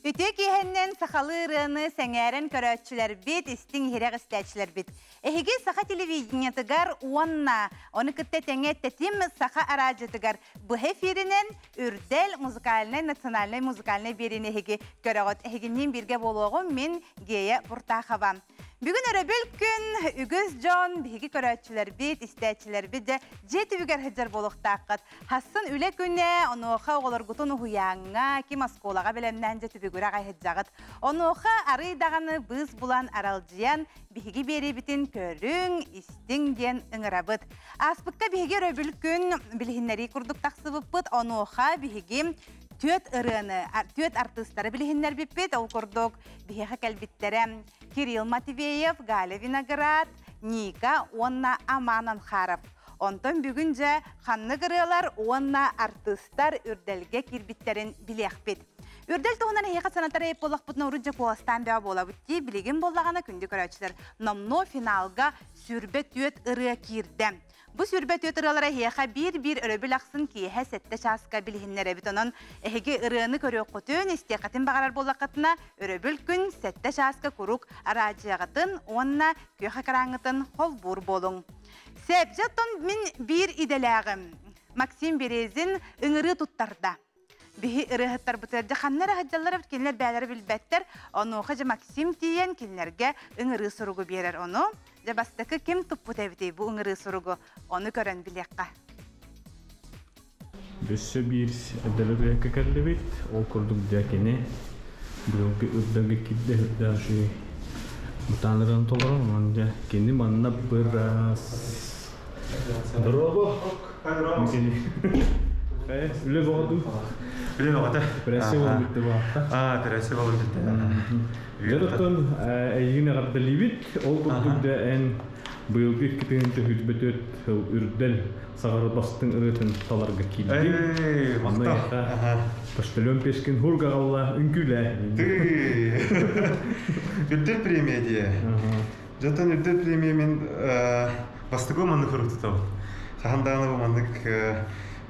Үтүө киэһэннэн сахалыы ырыаны сэҥээрэн көрөөччүлэрбит, истиҥ иһирэх истээччилэрбит. Эһиги саха телевидениетыгар уонна ону кытта тэҥэ тэтим саха араадьытыгар быһа эфиринэн Үрдэл музыкальнай национальнай музыкальнай биэриини эһиги көрөҕүт. Эһигинниин бииргэ буолуоҕум мин Гея Буртахова. Бүгүн өрөбүл күн үгүс дьон биһиги көрөөччүлэрбит, истээччилэрбит дьэ дьиэ түбүгэр сылдьар буолуохтааххыт. Хассын үлэ күнэ, онуоха оҕолоргутун уһуйааҥҥа, ким оскуолаҕа бэлэмнээн дьэ түбүгүрэ аҕай сылдьаҕыт. Онуоха арый даҕаны быыс булан аралдьыйан биһиги биэриибитин көрүҥ, истиҥ диэн ыҥырабыт. Ааспыкка биһиги өрөбүл күн билиһиннэрии курдук тахсыбыппыт. Онуоха биһиги түөрт ырыаны, түөрт артыыстары билиһиннэрбиппит. Ол курдук биһиэхэ кэлбиттэрэ Кирилл Матвеев, Галя Виноград, Ника уонна Аман Анхаров. Онтон бүгүн дьэ ханнык ырыалар уонна артыыстар үрдэлгэ киирбиттэрин билиэхпит. Үрдэл туһунан эһиэхэ санатар буоллахпытына урут дьэ куоластаан бөҕө буолабыт дии. Билигин буоллаҕына күндү көрөөччүлэр номнуо финалга 24 ырыа киирдэ. Бу 24 ырыалара эһиэхэ биир-биир өрөбүл ахсын киэһэ 7 чааска билиһиннэрэбит. Онон эһиги ырыаны көрүөххүтүн, истиэххитин баҕарар буоллаххытына, өрөбүл күн 7 чааска куруук араадьыйаҕытын уонна күөх экраҥҥытын холбуур буолуҥ. Сөп, дьэ оттон мин биир идэлээҕим Максим Березин ыҥырыы туттарда. Биһи ырыаһыттарбытыгар дьэ ханна эрэ сылдьаллар эбит, кинилэр бэйэлэрэ билбэттэр. Онуоха дьэ Максим тиийэн кинилэргэ ыҥырыы суругу биэрэр. Ону дьэ бастакы ким туппут эбитий бу ыҥырыы суругу, ону көрөн билиэххэ. Өссө биир дэлэбиэккэ кэллибит. Ол курдук дьэ кини бүгүҥкү үрдэлгэ киирдэ үрдээх үчүгэй бытаанырын толорон онон дьэ кини манна быраас Дорообо. Үлэ бөҕөтү. Үлэ бөҕөтө. Операция болон бүттэ баахта. Аа, операция болон бүттэ. Дьэ оттон эйигин эҕэрдэлиибит. Ол курдук да эн быйылгы 2024 сыл үрдэл саҕара бастыҥ ырыатын таларга киирдиҥ. Эй, Онно махтал. эйиэхэ почтальон Пешкин хургаҕалла үҥкүүлээ. Ты. Үрдэл премия диye. Дьонтон үрдэл премия мин бастакы маннык сурук тутабын. Хаһан даҕаны бу маннык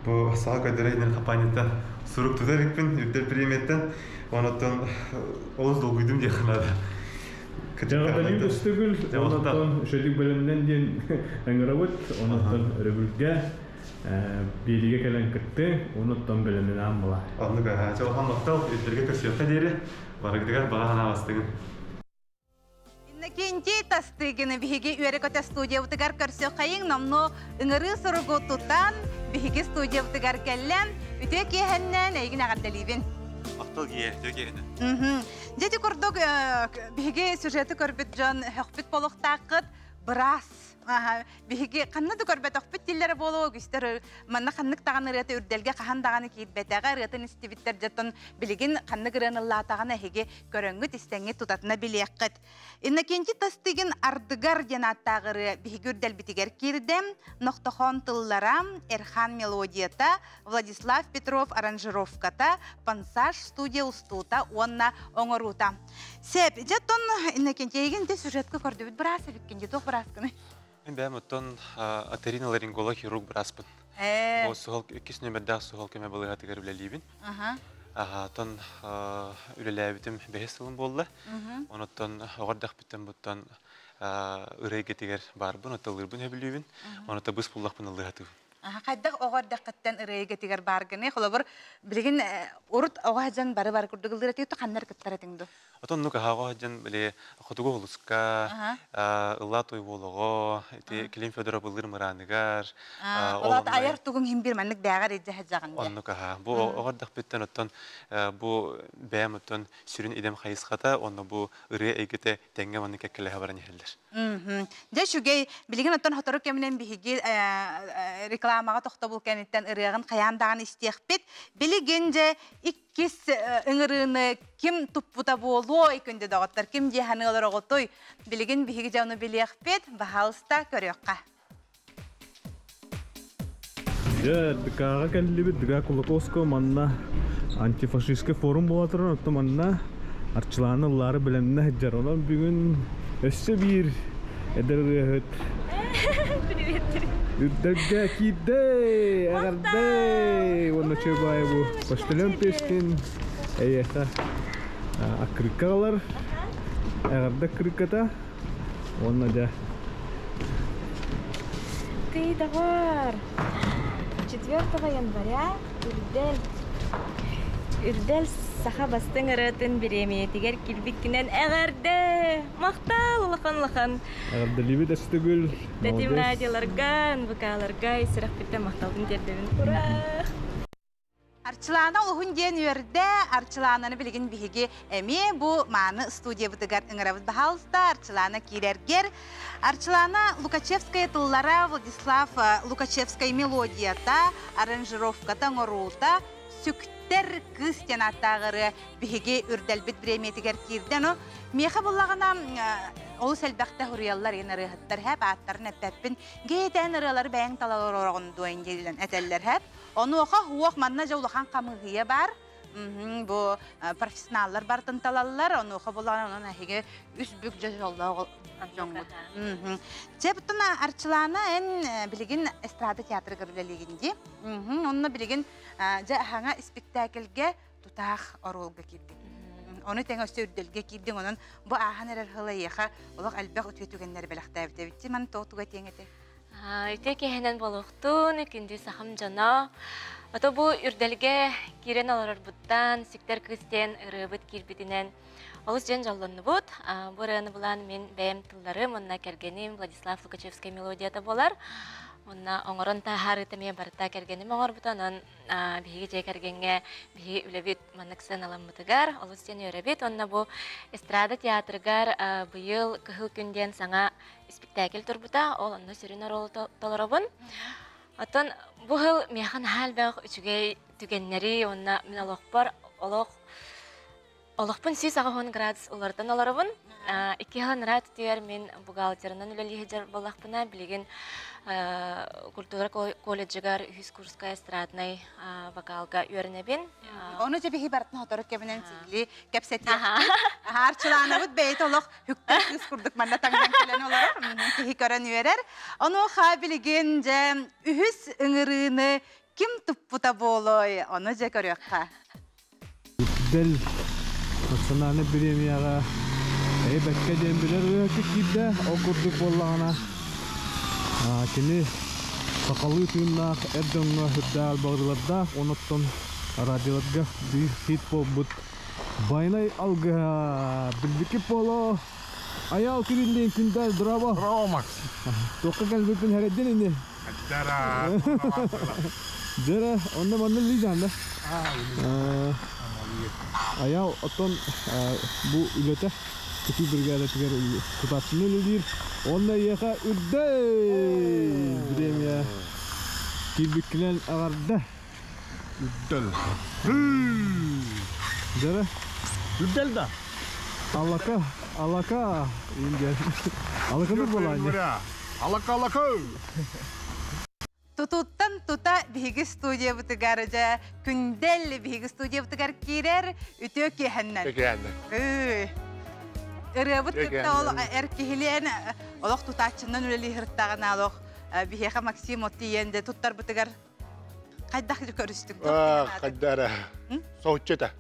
бу саха көрдөрө иһинэн компанияттан сурук тута иликпин үрдэл премияттан. Онуттан олус долгуйдум диэххэ наада. Дьаҕаталыы өстөгүл, онуттан үчүгэй бэлэмнэн диэн ыҥырабыт, онуттан өрөбүлгэ биэриигэ кэлэн кытты, онуттан бэлэмнэн ааммала. Оннук аһаа, чолохон махтал, үрдэлгэ көрсүөххэ диэри, барыгытыгар баҕа санаа бастыҥын. Иннокентий Тастыгины биһиги үөрэ-көтө студиябытыгар көрсүөххэйиҥ номнуо ыҥырыы суругу тутан биһиги студиябытыгар кэллэм. Үтүө киэһэннэн эйигин эҕэрдэлиибин. Махтал киһи, үтүө киэһэннэн. Дьэ ити курдук биһиги сюжеты көрбүт дьон хөхпүт болохтааххыт быраас Биһиги ханна да көрбөтөхпүт дииллэрэ буолуо, үгүстэр манна ханнык даҕаны ырыата үрдэлгэ хаһан даҕаны киирбэтэҕэ, ырыатын истибиттэр дьонтон билигин ханнык ырыаны ыллаатаҕына эһиги көрөҥҥүт, истэҥҥит тутатына билиэххит. Иннокентий Тастыгин «Ардыгар» диэн ааттаах ырыа биһиги үрдэлбитигэр киирдэ. Нохтохон тыллара, Эрхан мелодията, Владислав Петров аранжировката, Пансаж студия устуута уонна оҥоруута. Сеп, дьэ оттон Иннокентийгин те сюжетка көрдүбүт быраас эбиккин дии, туох бырааскыный? Мин бэйэм оттон оториноларинголог хирург бырааспын. Ээ. Ол суһал иккис нүөмэрдээх суһал көмө балыыһатыгар үлэлиибин. Аха. Оттон үлэлээбитим бэһис сылым буолла. Онуттан оҕо эрдэхпиттэн буттан ырыа эйгэтигэр баарбын, оттон ыллыырбын сөбүлүүбүн. Онуттан быс буллахпын ыллыһатыбын. Хайдах оҕо эрдэххиттэн ырыа эйгэтигэр бааргыный? Холобур, билигин урут оҕо сылдьан бары-бары курдук ыллыыр этигит, ханна эрэ кыттар этиҥ дуу? Отон оннук аһаҕа сылдьан били хотугу улуска ыллаа той буолоҕо, ити Клим Федоров ыллыыр мырааныгар Ол аата айар тугуҥ иһин биир маннык бээҕэр илдьэ сылдьаҕын дии. Оннук аһа. Бу оҕо эрдэхпиттэн оттон бу бэйэм оттон сүрүн идэм хайысхата уонна бу ырыа эйгэтэ тэҥҥэ маннык кэккэлэһэ баран иһэллэр. Дьэ үчүгэй. Билигин оттон сотору кэминэн биһиги рекламаҕа тохтобул кэнниттэн ырыаҕын хайаан даҕаны истиэхпит. Билигин дьэ иккис ыҥырыыны ким туппута буолуой күндү доҕоттор, ким дии саныылар оҕотуй? Билигин биһиги дьэ ону билиэхпит, баһаалыста көрүөххэ. Дьэ, ДК-ҕа кэллибит, ДК Кулаковского манна антифашистскай форум буола турар, оттон манна Арчылааны ыллаары бэлэмнэ сылдьар. Онон бүгүн өссө биир эдэр ырыаһыт Үрдэлгэ киирдэ! Эҕэрдэ! Уонна Чебаеву почтальон песни эйиэхэ аккырыкка ылар. Эҕэрдэ аккырыкката. Уонна дьэ Ты доҕор! 4 января Үрдэл Үрдэл саха бастыҥ ырыатын бириэмийэтигэр киирбиккинэн эҕэрдэ! Махтал улахан-улахан! Эҕэрдэлиибит өстүгүл! Тэтим радиоларга, НВК-ларга сүрэхпиттэн махталбын тиэрдэбин. Ура! Арчылаана олуһун диэн үөрдэ. Арчылаананы билигин биһиги эмиэ бу мааны студиябытыгар ыҥырабыт. Баһаалыста, Арчылаана киирэргэр. Арчылаана Лукачевская тыллара, Владислав Лукачевскай мелодията, аранжировката, оҥоруута Сүктэр кыыс диэн ааттаах ырыа биһиги үрдэлбит бириэмийэтигэр киирдэ. Ону миэхэ буллаҕына олус элбэхтэ суруйаллар иэн ырыаһыттар һэп ааттарын эппэппин. Гээтээн ырыалары бэйэҥ талалар ороҕун дуо диэн этэллэр һэп. Онуоха уох манна дьэ улахан хамыыһыйа баар. Бу профессионаллар барытын талаллар. Онуоха булан онон эһиги үс бүк дьэ дьоллоох дьоҥҥут. Чэ буттан Арчылаана эн билигин эстрада театрыгар үлэлиигин дии. Онно билигин дьэ аһаҥа испиктээкилгэ тутаах оруолга киирдиҥ. Ону тэҥэ өссө үрдэлгэ киирдиҥ. Онон бу ааһан эрэр сыл эйиэхэ олох элбэх үтүө түгэннэри бэлэхтээбит эбит. Маны тоҕо туга этиэҥ этэй? Үтүө киэһэнэн буолуохтун, күндү сахам дьоно. Ото бу үрдэлгэ киирэн олорорбуттан, Сүктэр кыыс диэн ырыабыт киирбитинэн олус дьон дьоллоннубут. Бу ырыаны булан мин бэйэм тылларым уонна кэргэним Владислав Лукачевскай мелодията буолар. Уонна оҥорон таһаарыыта эмиэ барыта кэргэним оҥорбута. Онон биһиги дьиэ кэргэҥҥэ биһиги үлэбит маннык сыаналаммытыгар олус диэн үөрэбит. Уонна бу эстрада театрыгар быйыл Кыһыл күн диэн саҥа испиктээкил турбута, ол онно сүрүн оруолу толоробун. Оттон бу сыл миэхэ наһаа элбэх үчүгэй түгэннэри уонна мин олохпор олох олохпун 180 градус уларытан олоробун. 2 сыл анараа өттүгэр мин бухгалтерынан үлэлии сылдьар буоллахпына, билигин культура колледжыгар үһүс курска эстраднай вокалга үөрэнэбин. Ону дьэ биһи барытын хотору кэминэн сиһилии кэпсэтиэхпит. Арчылаанабыт бэйэтэ олох хүктэр кыыс курдук манна таҥнан кэлэн олорор. Киһи көрөн үөрэр. Онуоха билигин дьэ үһүс ыҥырыыны ким туппута буолуой? Ону дьэ көрүөххэ. Үрдэл национальнай бириэмийэҕэ эйбэккэ диэн билэр ырыаһыкка киирдэ. Ол курдук буоллаҕына кини сахалыы тыыннаах эр дьоҥҥо үрдээх албаҕырыылардаах, онуттан радиоларга биир хит буолбут Байнай алгыһа билбиккит буолуо. Айаал Кириллин күндэл браво! Браво, Макс! Туохха кэлбиппин хэрэйдин ини. Дара! Дьэрэ, онно манна лиижаанда. Айаал оттон бу үлэтэ тутуу бригадатыгар тутааччыны үлэлиир. Онно эйиэхэ үрдэй премия киирбиккинэн эҕэрдэ! Үрдэл. Дьэрэ. Үрдэл да. Алака, алака, индиан. Алаканы буолаанньа. Алака, алака. Тутуттан тута биһиги студиябытыгар дьэ күндэл биһиги студиябытыгар киирэр үтүө киэһэннэн. Киэһэннэн. Ырыабыт кытта ол эр киһилиэн олох тутааччынан үлэлии сырыттаҕына олох биһиэхэ Максим от тиийэн дэ туттарбытыгар хайдах көрүстүҥ? Хайдара. Соһуччу этэ.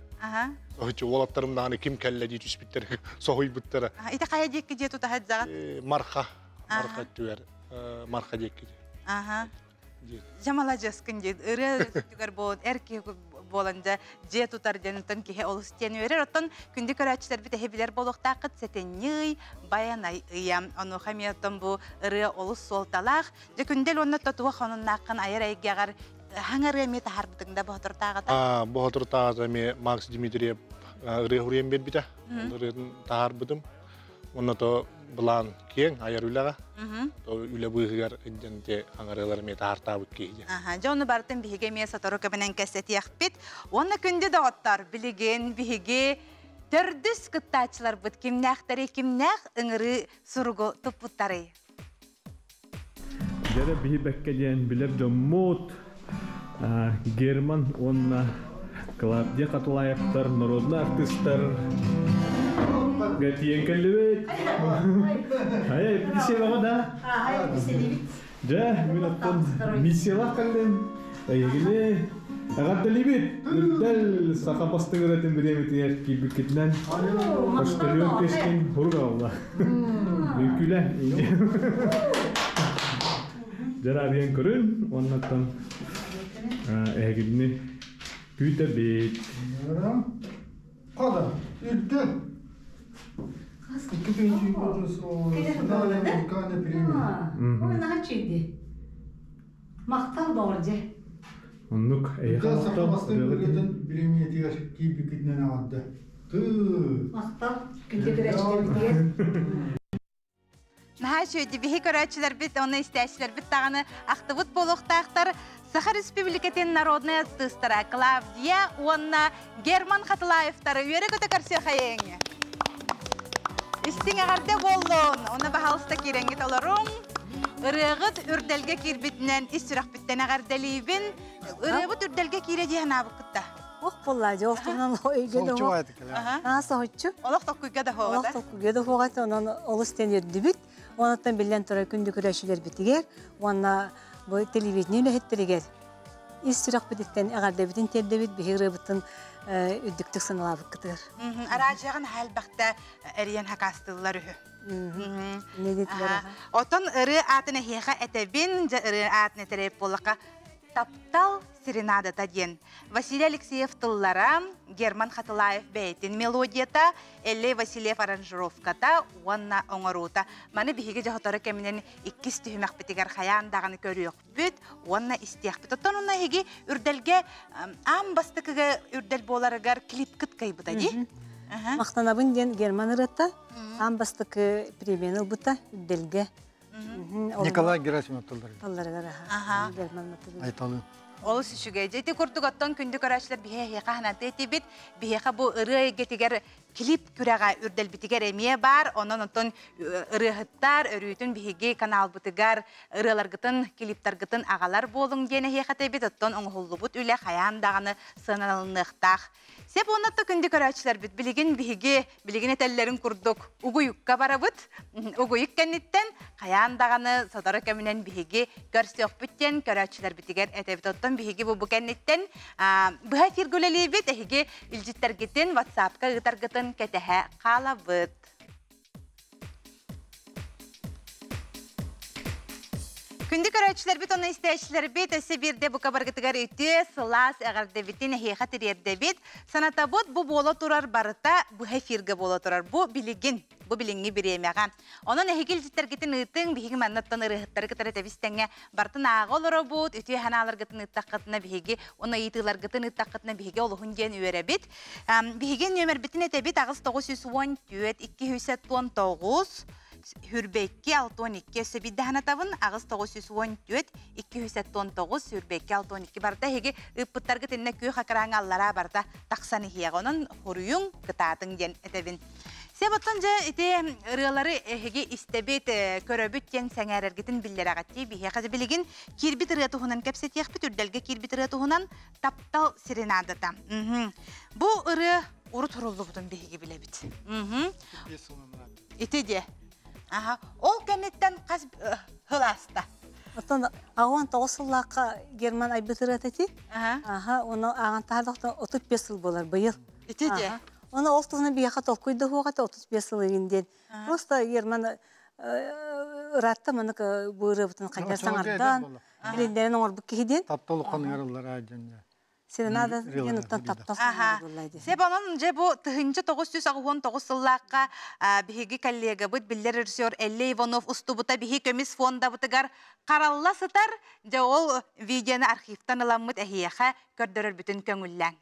Соһуччу уолаттарым даҕаны ким кэллэ дии түспүттэр, соһуйбуттара. Ити хайа диэки дьиэ тутаһыт заҕат? Марха. Марха түгэр. Марха диэки. Аха. Дьэ маладьыаскын дии. Ырыа түгэр буолан, эр киһи буолан дьэ дьиэ тутар диэн оттон киһи олус диэн үөрэр. Оттон күндү көрөөччүлэрбит эһи билэр буолуохтааххыт сэтинньи ый, баянай ыйа. Онуоха эмиэ оттон бу ырыа олус суолталаах. Дьэ күндэл уонна тотуга хонуннааххын айар эйгэҕэр хаҥа ырыа эмиэ таһаарбытыҥ да боһотуртааҕыта? Боһотуртааҕыта эмиэ Макс Дмитриев ырыа хуруйан биэрбитэ. Ырыатын таһаарбытым. Онно то былаан киэҥ айар үлэҕэ. То үлэ быыһыгар илдьэн те хаҥарыалар эмиэ таһаартаабыт киһи диэн. Дьэ ону барытын биһиги эмиэ сотору кэминэн кэпсэтиэхпит. Уонна күндү доҕоттор, билигин биһиги төрдүс кыттааччыларбыт кимнээхтэрий, кимнээх ыҥырыы суругу туппуттарый? Дьэрэ биһи бэккэ диэн билэр дьоммут. Герман уонна Клавдия Хатылаевтар, народный артистар Гатиен кэллибит. Ай, бисиэҕэ да. Дьэ, мин оттон миссиялаах кэллим. Эйигини эҕэрдэлиибит. Үрдэл саха бастыҥ ырыатын бириэмэтигэр киирбиккитинэн Почтальон Кескин хурук аҕалла. Үҥкүүлэ. Дьэ, көрүн, уоннаттан эһигини күүтэбит. Қада, үрдэл. 2009 музыкальная премия. Ой, наһаа Махтал доҕор дьэ. Оннук, эйиэхэ Үрдэл саха махтал. бастыҥ ырыатын бириэмийэтигэр киирбиккитинэн эҕэрдэ. Тыы. Махтал. Күндү көрөөччүлэрбитигэр. Наһаа үчүгэй биһи көрөөччүлэрбит, оны истээччилэрбит даҕаны ахтыбыт буолуохтаахтар. Саха Республикатын народнай артыыстара Клавдия уонна Герман Хатылаевтары үөрэ-көтө көрсүөххэйиҥ. Истиҥ эҕэрдэ буоллун! Оны баһаалыста киирэҥҥит олоруҥ. Ырыаҕыт үрдэлгэ киирбитинэн ис сүрэхпиттэн эҕэрдэлиибин. Ырыабыт үрдэлгэ киирэ дии санаабыккыт да? Ох буолла дьэ, ортонон өйгө да Соһуччу хуох. баайдык кэлэ. Аа, соһуччу. Олох токкуйга да Олох хуоҕа. токкуйга да хуоҕа, онон олус тэнирдибит. Онуттан биллэн турар күндү көрөөччүлэрбитигэр уонна бу телевидение үлэһиттэригэр ис сүрэхпититтэн эҕэрдэбитин тиэрдэбит, биһи ырыабытын үрдүктүк сыаналаабыккытыгар. Араадьыйаҕын элбэхтэ эрийэн хакаастыыллар үһү. Не диэтилэр? Отон ырыа аатын эһиэхэ этэбин, дьэ ырыа аатын этэрээп буоллахха Таптал серенадата диэн. Василий Алексеев тыллара, Герман Хатылаев бэйэтин мелодията, Эллэй Васильев аранжировката уонна оҥоруута. Маны биһиги дьоһотору кэминэн иккис түһүмэхпитигэр хайаан даҕаны көрүөхпүт уонна истиэхпит. Оттон онно эһиги үрдэлгэ аан бастакыга үрдэл буоларыгар клип кыйбыта дии. Махтанабын диэн Герман ырыата аан бастакы премияны ылбыта үрдэлгэ. Николай Герасимов тыллары. Тылларыгар Герман Айталы. Олус үчүгэй. Дьэ, ити курдук оттон күндү көрөөччүлэр биһиэхэ ханаты этибит. Биһиэхэ бу ырыа эйгэтигэр клип күрэҕэ үрдэлбитигэр эмиэ бар. Онон оттон ырыаһыттар өрүүтүн биһиги каналбытыгар ырыаларгытын, клиптаргытын аҕалар буолуҥ диэн эһиэхэ этэбит. Оттон оҥоһуллубут үлэ хайаан даҕаны сыаналаныахтаах. Сеп оннотто күндү көрөөччүлэрбит билигин биһиги билигин этэллэрин курдук угуйукка барабыт. Угуйук кэнниттэн хайаан даҕаны сотору кэминэн биһиги көрсүөхпүт диэн көрөөччүлэрбитигэр этэбит. Оттон биһиги бу кэнниттэн быһа эфиргэ үлэлиибит, эһиги илдьиттэргитин WhatsApp-ка ыытаргытын кэтэһэ хаалабыт. Күндү көрөөччүлэрбит, онно истээччилэрбит, өссө биирдэ бука баргытыгар үтүө, сылаас эҕэрдэбитин эһиэхэ тириэрдэбит. Санатабыт, бу буола турар барыта быһа эфиргэ буола турар. Бу билигин, бу билиҥҥи бириэмэҕэ. Онон эһиги илдьиттэргитин ыытыҥ, биһиги маннаттан ырыаһыттары кытары тэбис-тэҥҥэ бартын ааҕа олоробут, үтүө ханааларгытын ыыттаххытына биһиги, уонна ыйытыыларгытын ыыттаххытына биһиги олуһун диэн үөрэбит. Биһиги нүөмэрбитин этэбит 8 914 219 Хүрбекки 62 өссө биддаһанатабын 8 914 219 Хүрбекки 62 барда эһиги ыыппыттаргыт иннэ күөх экраҥҥа аллараа барда тахсан иһиэҕэ. Онон хуруйуҥ, кытаатыҥ диэн этэбин. Себоттон дьэ ити ырыалары эһиги истэбит, көрөбүт диэн сэҥээрэргитин биллэрэҕитти. Биһиэхэ билигин киирбит ырыа туһунан кэпсэтиэхпит, үрдэлгэ киирбит ырыа туһунан Таптал серенадата. Бу ырыа урут суруллубутун биһиги билэбит. Ити де. Аха. Ол кэнниттэн хас хылааста. Оттон 89 сыллаахха Герман айбыт ырыата ити. Аха, оны ааҕан таһардахта 35 сыл буолар быйыл. Ити де. Оны ол туһунан биһиэхэ толкуйда хуоҕата 35 сыл игин диэн. Просто Герман ыраатта манык бу ырыабытын хайдах саҥардан, билиннэрин оҥорбут киһи диэн. Таптал уханыгар ыллар. Серенада диэн уттан таптал буолла. Сеп онон же бу 1999 сыллаахха биһиги коллегабыт биллэр режиссер Элле Иванов устубута биһи көмүс фондабытыгар харалла сытар, же ол видеоны архивтан ыламмыт эһиэхэ көрдөрөр бүтүн көҥүллээн.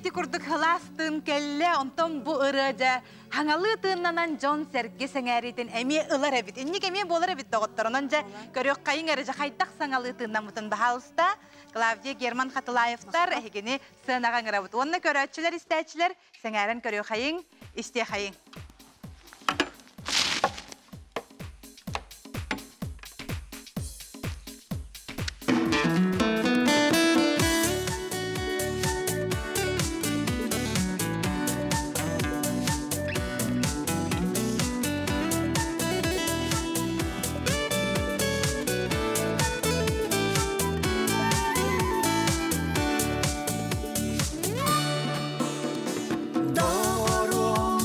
Ити курдук хылаас тыын кэллэ, онтон бу ырыа дьэ хаҥалыы тыыннанан дьон сэргэ сэҥээриитин эмиэ ылар эбит. Инник эмиэ буолар эбит доҕоттор. Онон дьэ көрүөх хайыҥ эрэ дьэ хайдах саҥалыы тыыннаммытын баһаалыста. Клавдия Герман Хатылаевтар эһигини сыанаҕа ыҥырабыт. Уонна көрөөччүлэр, истээччилэр сэҥээрэн көрүөх хайыҥ, истиэх хайыҥ. Доҕоруом,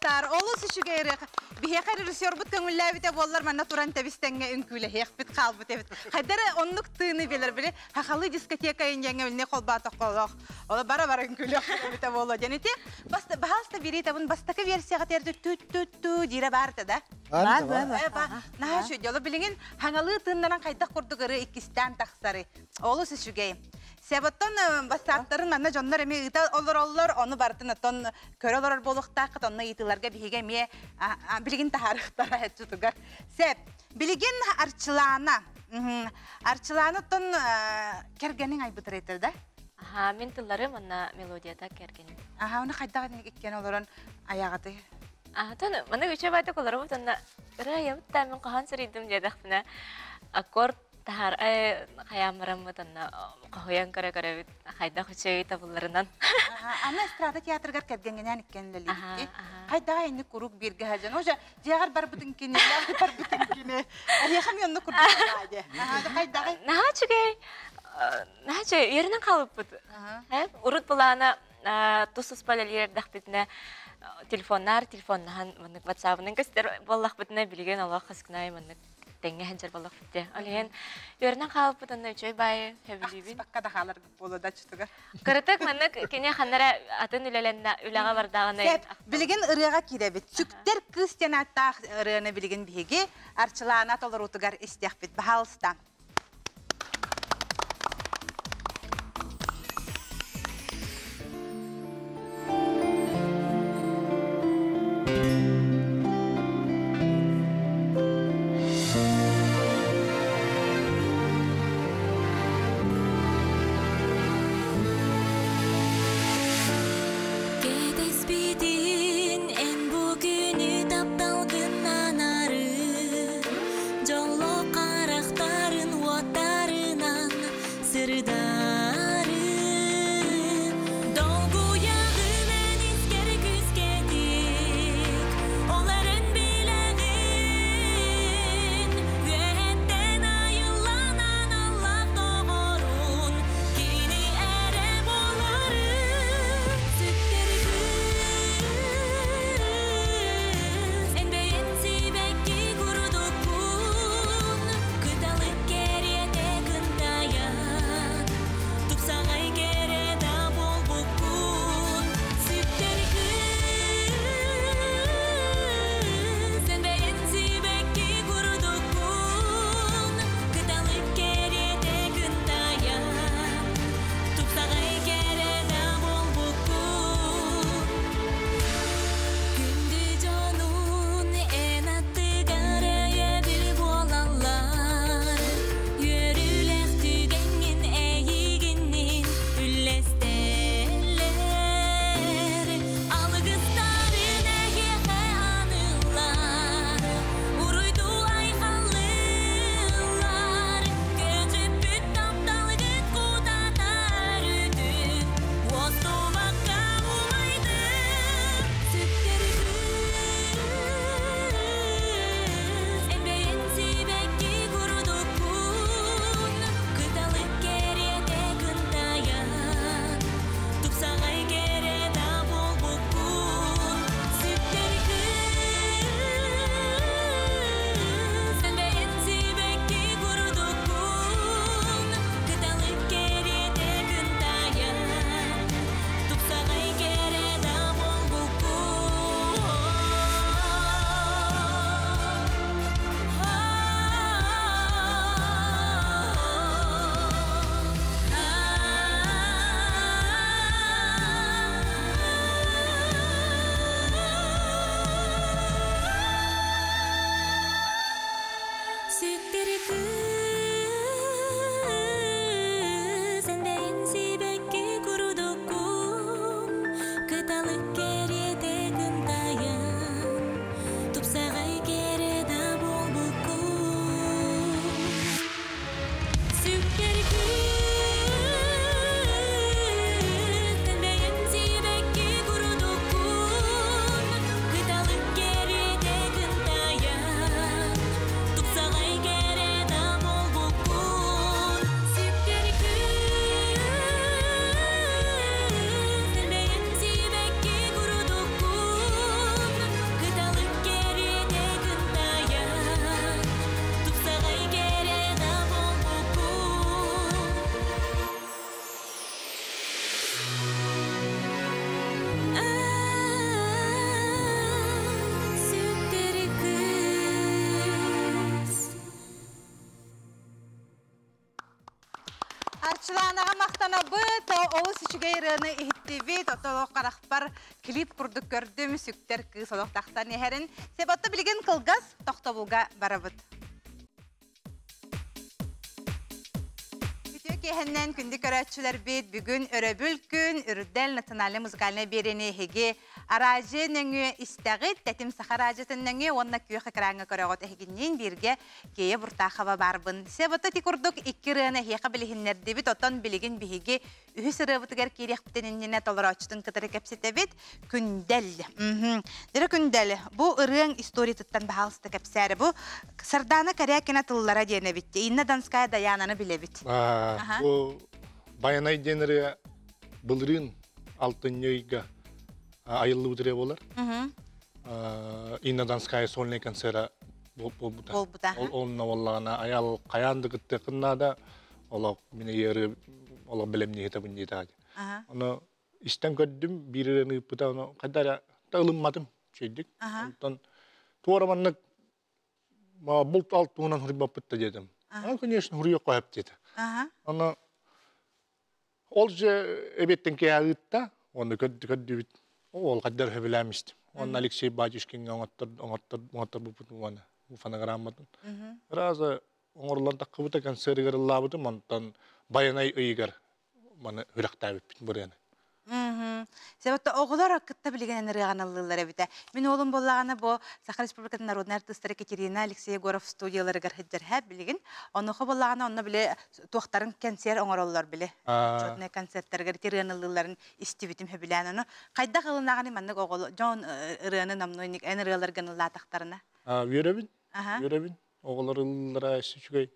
Кыргыттар, олус үчүгэй ырыа. Биһиэхэ режиссербут көҥүллээбитэ буоллар, манна туран тэбис-тэҥҥэ үҥкүүлэһиэхпит хаалбыт эбит. Хайдары оннук тыыны билэр били хахалы дискотека иньэҥэ билне холбаатоххолоох. Ола бара-бара үҥкүүлүөх эбитэ буолуо диэн ити. Баһаалыста бириитабын бастакы версияҕа терді ту-ту-ту диирэ баарта да? Бар, бар, бар. Наһаа үчүгэй. Оло билигин хаҥалыы тыыннаран хайдах курдук ырыа иккистээн тахсары. Олус үчүгэй. Себоттон бастааттарын манна дьоннор эми ыыта олороллор, ону барытын оттон көрө олорор буолуохтааххыт, онно ыйытыыларга биһиги эмиэ билигин таһаарыахтара этчутугар. Сеп, билигин Арчылаана. Арчылаана оттон кэргэниҥ айбытыр этэр да? Аха, мин тылларым онно мелодията кэргэним. Аха, оны хайдах иккен олорон аяҕаты? Аха, маны үчүгэй байтак олоробут, онно ырыа айабыт да мин хаһан сырыйдым диэтэхпинэ, аккорд таһаар хайааммараммыт онно хоһуйан көрө-көрөбүт хайдах үчүгэй табылларынан. Аны эстрада театрыгар кэргэҥҥинээн иккиэн үлэлиибит. Хайдаҕа инник куруук бииргэ сылдьан. Уже дьиэҕэр барбытын кини, барбытын кини. Эһиэхэ эмиэ оннук курдук дии. Хайдаҕый? Наһаа үчүгэй. Наһаа үчүгэй. Үөрэнэн хаалбыппыт. Урут былаана тус-туспа үлэлиир эрдэхпитинэ телефоннаар телефоннаһан маннык ватсабынан көстөр буоллахпытына билигин олох хаскынай маннык тэҥҥэ сылдьар буоллахпыт дии. Ол иһин үөрэнэн хаалбыппыт онно үчүгэй баайы сөбүлүүбүн. Ахтыспакка да хааларгыт буолуо да чутугар. Кыратык маннык кини ханнара атын үлэлэннэ үлэҕэ бардаҕына Сеп, билигин ырыаҕа киирэбит. Сүктэр кыыс диэн ааттаах ырыаны билигин биһиги Арчылаана толоруутугар истиэхпит. Баһаалыста. Кэтэспитин эн бу күнү тапталгынан ары, Дьоллоох харахтарын Арчылаанаҕа махтанабыт, олус үчүгэй ырыаны иһиттибит, ото харахпар клип курдук көрдүм, сүктэр кыыс олох тахсан иһэрин. Себатта билигин кылгас тохтобулга барабыт. Үтүө киэһэннэн күндү көрөөччүлэрбит, бүгүн өрөбүл күн, Үрдэл национальнай музыкальнай биэриини эһиги араадьыйа нөҥүө истэҕит, Тэтим саха араадьыйатын нөҥүө уонна күөх экраҥҥа көрөҕүт. Эһигинниин бииргэ Кея Буртахова баарбын. Себата ити курдук икки ырыаны эһиэхэ билиһиннэрдибит, оттон билигин биһиги үһүс ырыабытыгар киириэхпитин иннинэ толорооччутун кытары кэпсэтэбит. Күндэл. Дьэ Күндэл, бу ырыаҥ историятыттан баһаалыста кэпсээри. Бу Сардаана Корякина тыллара диэн эбит. Инна Донская Даянаны билэбит. Бу Байанай диэн ырыа былырыын алтынньы ыйга айыллыбыт ырыа буолар. Инна Донская сольный концера буолбута. Буолбута. Ол онно буоллаҕына айал хайаан да кыттыаххын наада, олох мин ыйары олох бэлэмниэхтэбин диэтэ. Ону истэн көрдүм, биир ырыаны ыыппыта, ону хайда эрэ ылымматым үчүгэйдик. Онтон туора маннык булт алт туһунан суруйбаппыт да диэтим. А, конечно, суруйуохха сөп диэтэ. Ону ол же эбиэттэн киэһэ ыытта, онно көрдүбүт. Ол хайдар сөбүлээн истим. Онно Алексей Батюшкиҥҥа оҥоттор оҥоттор оҥотторбуппут уонна фонограмматын. Раза оҥоруллан таххыбыта концерыгар ыллаабытым, онтон Байанай ыйыгар маны үрэхтээбиппит бырыаны. Себетте оҕолор кытта билигин ырыаҕын ыллыыллар эбитэ. Мин уолум буоллаҕына бу Саха Республикатын народнай артыыстара Екатерина Алексей Егоров студияларыгар сылдьар билигин. Онуоха буоллаҕына онно били туохтарын кэнсиэр оҥороллор били. Учетный концерттарыгар ити ырыаны ыллыылларын истибитим сөбүлээн ону. Хайдах ылынаҕыный маннык оҕолор дьон ырыаны номнуо эн ырыаларгын ыллаатахтарына? Үөрэбин. Үөрэбин. Оҕолор ыллыыллара үчүгэй.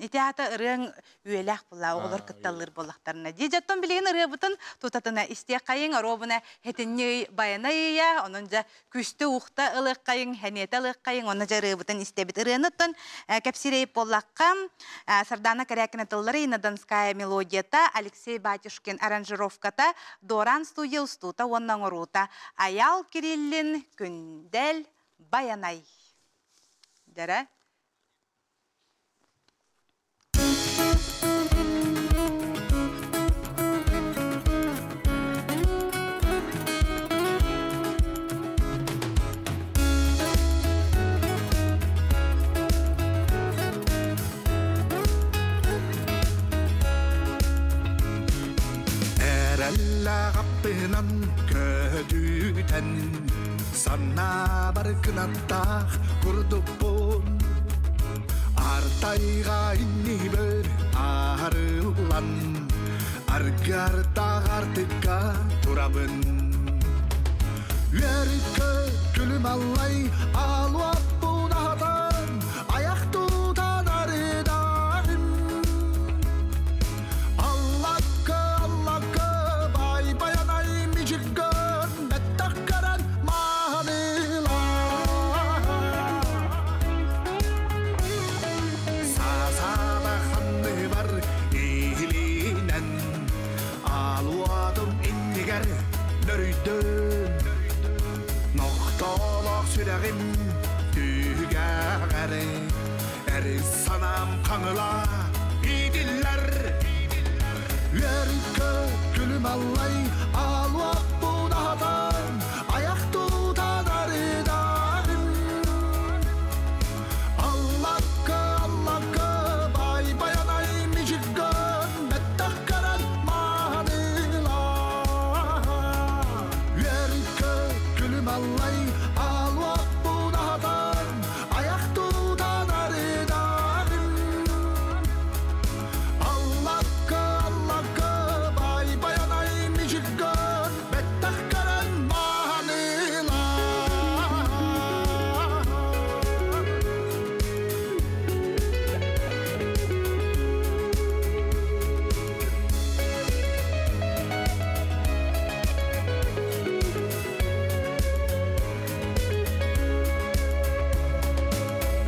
Ити аата ырыаҥ үйэлээх буолла, оҕолор кытталлыыр буоллахтарына. Дии дьоттон билигин ырыабытын тутатына истиэххэйиҥ, оруобуна хэтинньи ый байанай ыйа, онон дьэ күстэ ухта ылыаххайыҥ, хэниэтэ ылыаххайыҥ, онно дьэ ырыабытын истэбит. Ырыаныттан кэпсиир буоллахха, Сардана Корякина тыллары, Инна Донская мелодията, Алексей Батюшкин аранжировката, Доран студия устуута уонна оҥоруута, Аял Кириллин, Күндэл, Байанай. Дэрэ. Эрэллээх көтүтэн санаабар кынаттаах курдукпун Артайга иннибер арыллан аргартаах артыкка турабын Үөрүккө күлүм аллай алуаппун аһатан аяқ тутан арыдарым Аллакка аллакка бай баянай мижиккөн бэттаккаран маанылаа Саасаба ханныбар иһилинэн алуатым иннигэр нөрүйдүм Нохтолох сүрэгим түгәгәре Эри санам қаңыла идиллер Үөрүккө күлүм аллай алуаппун аһатан аяқ тутан арыдарым Аллакка аллакка бай баянай мижиккөн бэттаккаран маанылаа Үөрүккө күлүм аллай алуаппун аһатан аяқ тутан арыдарым Аллакка аллакка бай баянай мижиккөн бэттаккаран маанылаа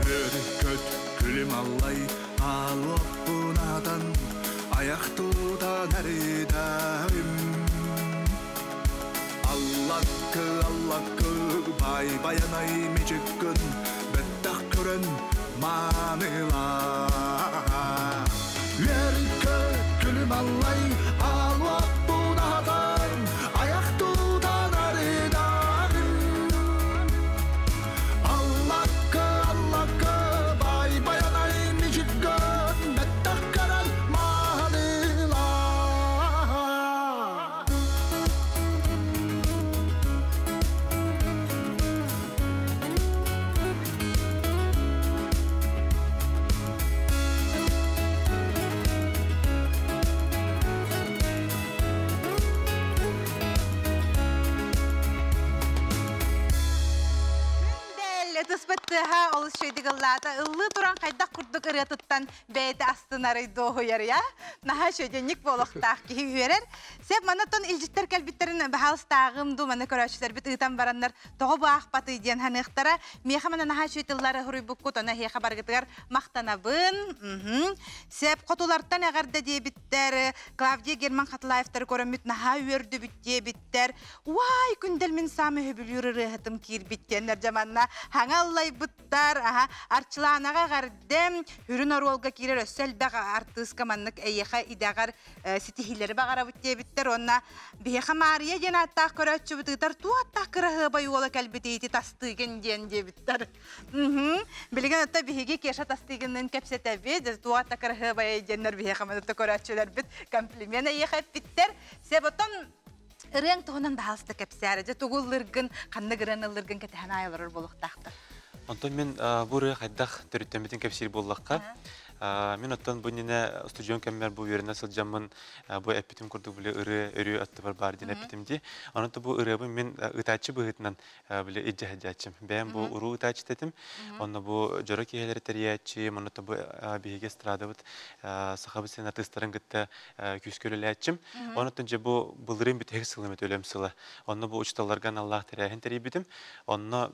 Өркөт күлүм аллай алуаппунатан аяқ тутан арыдарым Аллаккы аллаккы бай баянай мижиккөн бэттах көрөн маанылаа Үөрүккө күлүм күлүм аллай Алуаппун ахатан аяқ тутан арыдағым Аллакка, аллакка, бай баянай мичиккан Бәттақ карал мағаныла. Тыспыттыха олус шөйдигыллаата ыллы туран хайдах курдук ырыатыттан бэйэтэ астынарый дуоһуйар я наһаа шөйденник буолуохтаах киһи үөрэр сеп манатон илдьиттэр кэлбиттерин баһаалыстааҕым ду маны көрөөччүлэрбит ыытан бараннар тоҕо баахпатый диэн ханыахтара миэхэ мана наһаа шөйтыллары хуруйбуккут она хиэхэ баргытыгар махтанабын. Сеп хотулартан эҕэрдэ диэбиттэр Клавдия Герман Хатылаевтары көрөммүт наһаа үөрдүбүт диэбиттэр уай күндэл мин саамы хөбүлүүр ырыаһытым киирбиттиэннэр жаманна хаҥаллайбыттар аха арчылаанаҕа эҕэрдэм хүрүн оруолга киирэр өссө элбэх артыыска маннык эйиэхэ идэҕэр ситиһиилэри баҕарабыт диэбиттэр онна биһиэхэ Маарыйа диэн ааттаах көрөөччүбүт ыытар туаттаах кыраһыабай уола кэлбит иити тастыыгын диэн диэбиттэр. Билигин отто биһиги Кеша тастыыгыннын кэпсэтэбит туатта кыраһыабай диэннэр биһиэхэ манытта көрөөччүлэрбит комплимент эйиэхэ эппиттэр. Себотон ырыаң туһунан баһаалыста кэпсээр дьэ тугуллыргын ханнык ырыан ыллыргын кэтэһэн аайыларар буолуохтаахтар. Онтон мен бу ырыа хайдах төрүттэммитин кэпсиир буоллахха, мен оттон бу нине студион кэммэр бу үөрэнэ сылдьаммын бу эппитим курдук биле ырыа өрүү аттыбар бар диэн эппитим ди. Онон бу ырыабын мен ытааччы быһыытынан биле иджэһэдьааччым. Бэйэм бу уруу ытааччы тетим. Онно бу дьоро киһилэри тэрийээччи, онно бу биһиги эстрадабыт сахабыт сен артыыстарын кытта күүскөлөлээччим. Онон же бу былырын бүтэһик сылым төлөм сыла. Онно бу учталларган Аллах тэрээһин тэрийбитим. Онно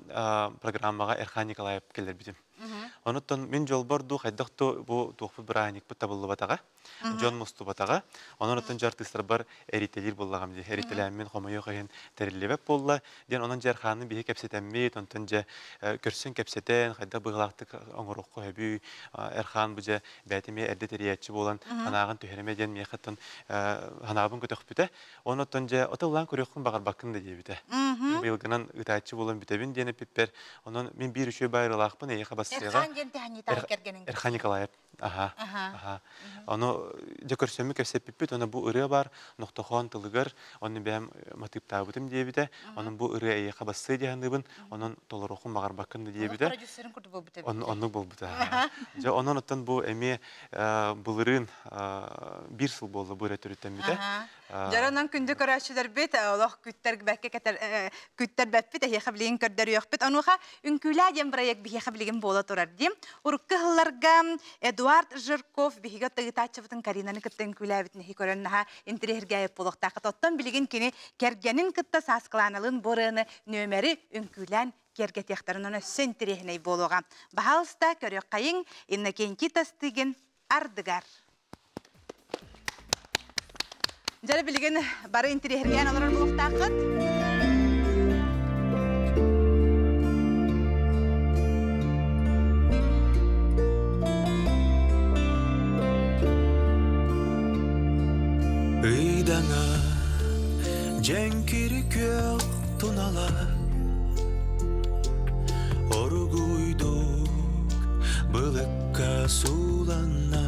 программаға Эрхан Николаев келер битим. Онуттан мен жолбор ду хайдахту бу туохпут бырааникпыт табыллыбатаға, Джон мустубатаға. Онон оттон жартыстар бар эрителир боллагам ди. Эрителәммин хомойо кайын терилебек болла. Ден онон жарханы бихи кепсетеммит, онтон же көрсөн кепсетен, хайда быглактык оңорокко хөбү Эрхан бу же бәтиме эрде териячы болан ханагын төһереме ден мехаттан ханабын көтөхпүтэ. Онон же отыллан көрөккүн багар бакын да диебите. Быйылгынан ытаачы болан бүтебин диэн пиппер. Онон мен бир үчү байрылаакпын эйха бассыга. Эрхан диэн тэхани таах кергенин. Эрхан Николаев. Аха. Аха. Ону же көрсөмү кепсеппиппит, оны бу ырыа бар, нохтохон тылыгар, оны бэм матыптаабытым диэбите, onun бу ырыа эйха бассы диһаныбын, онон толорохун багар бакын диэбите. Продюсерин курдук болбута. Оннук болбута. Же онон оттон бу эми былырын бир сыл болду бу төрүттен. Жаранан күндү көрөөчүлөр бит, олох күттер бәкке кетер күттер бәппит, эхе билигин көрдөр Онуха үҥкүүлээ диэн проект биһиэхэ билигин буола турар дим. Урукку хылларга Эдуард Жирков биһигэ тыгытааччыбытын Каринаны кытта үҥкүүлээбит нэһи көрөн наха интирехиргээп буолуохтаахат. Оттон билигин кини кергенин кытта сааскылааналын борыны нөмери үҥкүүлээн кергетиэхтэрин өссө интирехинэй буолуоҕа. Баһаалыста көрүөххайыҥ Иннокентий Тастыгин ардыгар. Жары билигин бары интирехиргээн олорор буолуохтааххыт. Ыйдаңа жеңкири көк тунала Оругуйдук былыкка суланна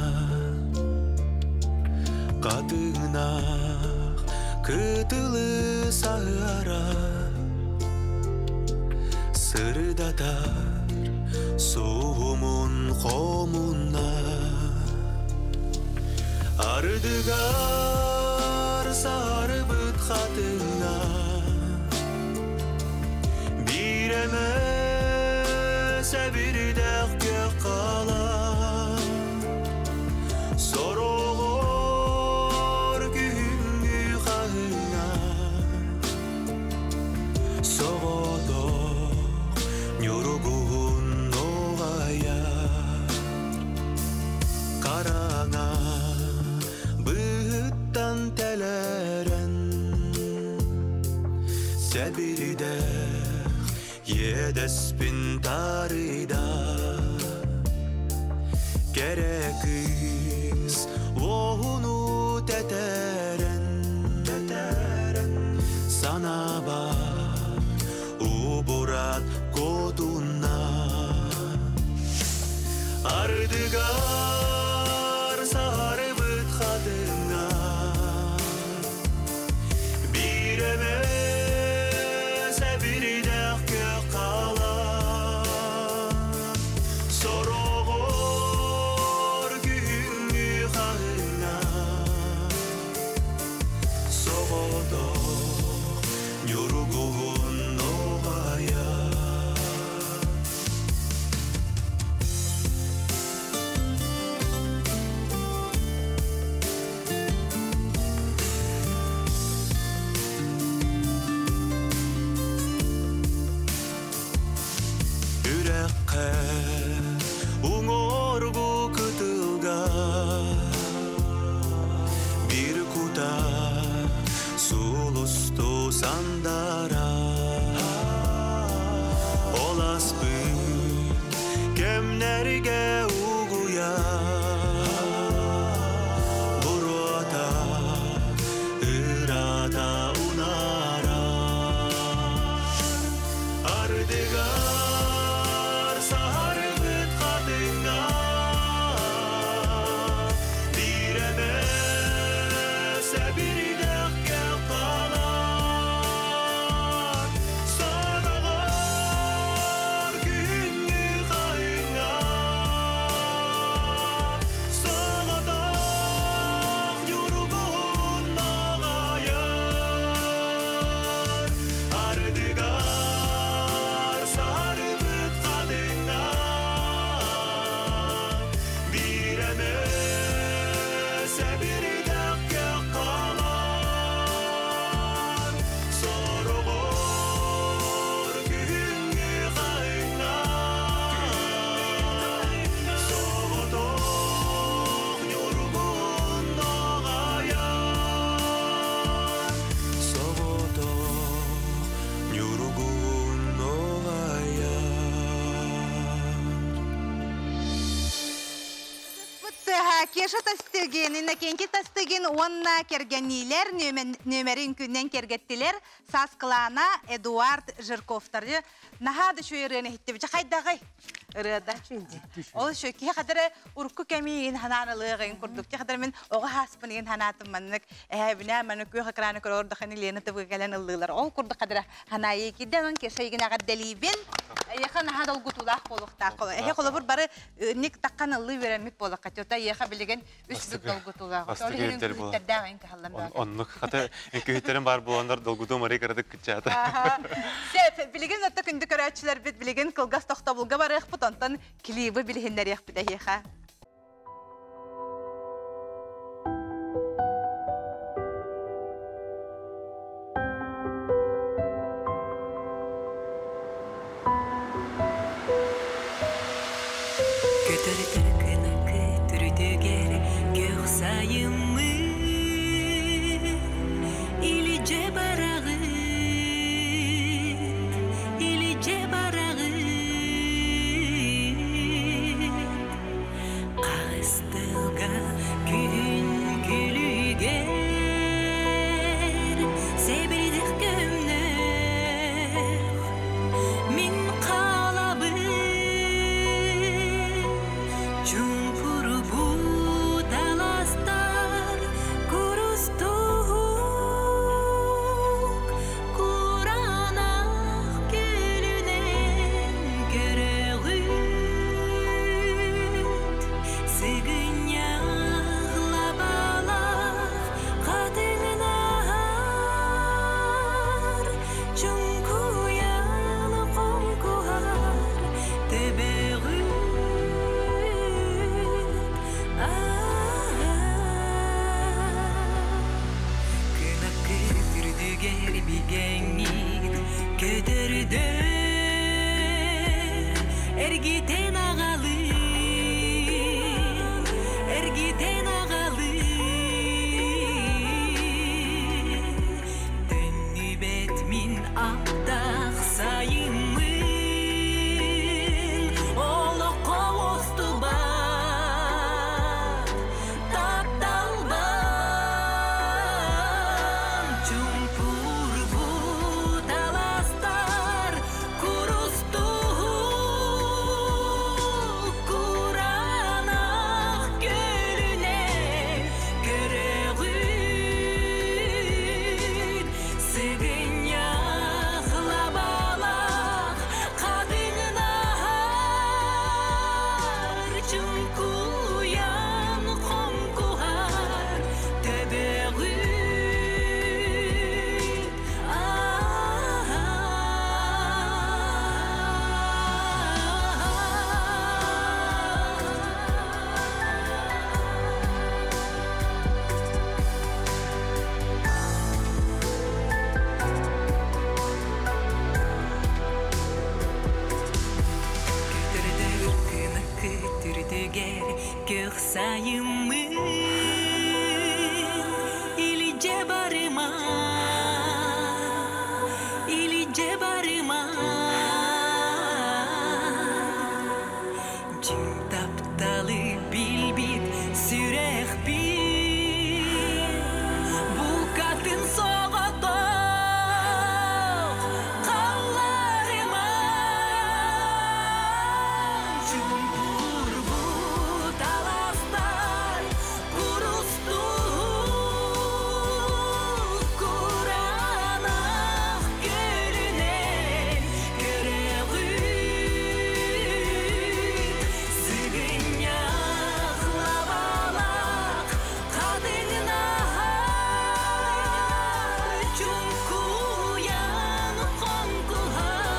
Катыгнах кытылы саһыара Сырдатар суумун хомунна Ардыгар сарыбыт хатына Биреме сәбирдәк кала Сорогор күнгү хахына Согодох нюругун ногая Караңа быттан тәләрен Сәбирдәк едеспин тарыда Керекис оһуну тәтетер Ардыгар сарыбыт хатыңа Bir emese bir dek kalan Sorogor күнгү хаңа Соғодох нюругун оғая. Үрэккэ уҥуоргу кытылга Бир кута сулусту сандара Оласпыт кэмнэргэ угуя Буруота ырата унара Ардыгар сарыбыт хатыңа Bir emese bir дәккә калар Сарагар күнгү хайыңа Сагатах юргун нагаяр Ардыгар сарыбыт хатыңа Bir emese bir дәккә калар Сорогор күнгү хайыңа Соҕотох ньургун ногаяр Соҕотох ньургун ногаяр. Кеша Тастыгин, Иннокентий Тастыгин, уонна кэргэнниилэр нүөмэрин күннэн киэргэттилэр Саскылаана Эдуард Жирковтар. Наһаа да үчүгэй ырыаны иһиттибит. Хайдаҕый ырыата. Ол şu ки хадары урукку кэмин ханаанылыгын курдук. Ти хадары мин оҕо сааспын ханаатым маннык. Эһэбинэ маннык күөх экраны көрөр даханы Лена ТВ кэлэн ыллыылар. Ол курдук хадары ханайы киден он Кешайгин эҕэрдэлиибин. Эйиэхэ наһаа долгутуулаах буолуохтаах. Эһэ холобур бары ник таккан ыллыы үөрэммит буоллахха. Тёта эйиэхэ билигин үс бүк долгутуулаах. Ол Бастакы иһин үктэр буолар. үҥкүүһүттэрдээх кыһаллан баар. Оннук хата үҥкүүһүттэрим баар буоланнар долгутуум арый кыратык кыччаата. Сөп, билигин отто күндү көрөөччүлэрбит билигин кылгас тохтобулга барыахпыт, онтон клибы билиһиннэриэхпит эһиэхэ. Көтөртөр кынакы түрдүгер көх сайыммын Илидже барагыт, илидже барагыт Кагыстылга күн күлүгер Себирдик көмнөх Мин калабын Чумпурбут аластар курустук Куранах күлүнен көрөгүт Сыгыннях лабалах катыңнар Чуҥкуйан хоҥкуһар төбөҕүт. Кынакы түрдүгер бигэҥҥит көтөрдөр Эргитен аҕалы, эргитен аҕалы Төннүбэт мин аптаах сайыммын Олоххо оҕустубат тапталбан Чумпурбут аластар курустук Көх сайыммын Илдьэ барыма Илдьэ барыма Дьиҥ тапталы билбит сүрэхпин Букатын соҕотох халларыма Чуҥкурбут аластар курустук кураанах көлүнэн көрөҕүт Сыгынньах лабалаах хатыҥнаһар чуҥкуйан хоҥкуһар